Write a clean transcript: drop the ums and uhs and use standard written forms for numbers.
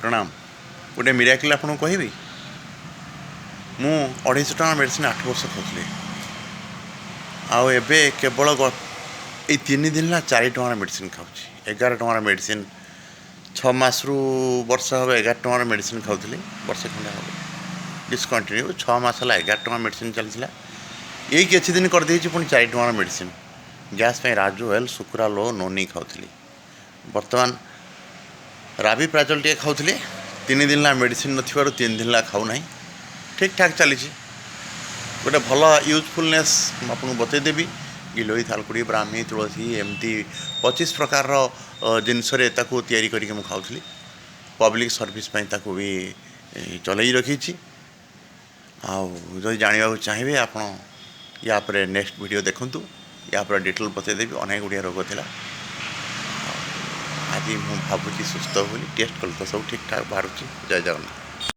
ପ୍ରଣାମ। ଗୋଟେ ମିରାକିଲ୍ ଆପଣଙ୍କୁ କହିବି। ମୁଁ 250 ଟଙ୍କା ମେଡ଼ିସିନ 8 ବର୍ଷ ଖାଉଥିଲି ଆଉ ଏବେ କେବଳ ଏଇ 3 ଦିନ ହେଲା 4 ଟଙ୍କାର ମେଡ଼ିସିନ ଖାଉଛି। 11 ଟଙ୍କାର ମେଡ଼ିସିନ 6 ମାସରୁ ବର୍ଷ ହେବ 11 ଟଙ୍କାର ମେଡ଼ିସିନ ଖାଉଥିଲି। ବର୍ଷେ ଖଣ୍ଡେ ହେବ ଡିସକଣ୍ଟିନ୍ୟୁ। 6 ମାସ ହେଲା 11 ଟଙ୍କା ମେଡ଼ିସିନ ଚାଲିଥିଲା। ଏଇ କିଛି ଦିନ କରିଦେଇଛି ପୁଣି 4 ଟଙ୍କାର ମେଡ଼ିସିନ। ଗ୍ୟାସ୍ ପାଇଁ ରାଜୁ ଅଏଲ୍, ଶୁକ୍ରାଲୋ, ନୋନି ଖାଉଥିଲି। ବର୍ତ୍ତମାନ ରାବିପ୍ରାଜଲ ଟିକେ ଖାଉଥିଲି। 3 ଦିନ ହେଲା ମେଡ଼ିସିନ ନଥିବାରୁ 3 ଦିନ ହେଲା ଖାଉନାହିଁ। ଠିକ୍ ଠାକ୍ ଚାଲିଛି। ଗୋଟେ ଭଲ ୟୁଜଫୁଲନେସ୍ ମୁଁ ଆପଣଙ୍କୁ ବତେଇଦେବି। ଗିଲୋଇ, ଥାଲକୁଡ଼ି, ବ୍ରାହ୍ମୀ, ତୁଳସୀ, ଏମିତି 25 ପ୍ରକାରର ଜିନିଷରେ ତାକୁ ତିଆରି କରିକି ମୁଁ ଖାଉଥିଲି। ପବ୍ଲିକ୍ ସର୍ଭିସ୍ ପାଇଁ ତାକୁ ବି ଚଲେଇ ରଖିଛି। ଆଉ ଯଦି ଜାଣିବାକୁ ଚାହିଁବେ ଆପଣ, ୟା ପରେ ନେକ୍ସଟ ଭିଡ଼ିଓ ଦେଖନ୍ତୁ। ୟା ପରେ ଡିଟେଲ୍ ବତେଇଦେବି। ଅନେକ ଗୁଡ଼ିଏ ରୋଗ ଥିଲା। ଆଜି ମୁଁ ଭାବୁଛି ସୁସ୍ଥ ବୋଲି। ଟେଷ୍ଟ କଲେ ତ ସବୁ ଠିକ୍ ଠାକ୍ ବାହାରୁଛି। ଜୟ ଜଗନ୍ନାଥ।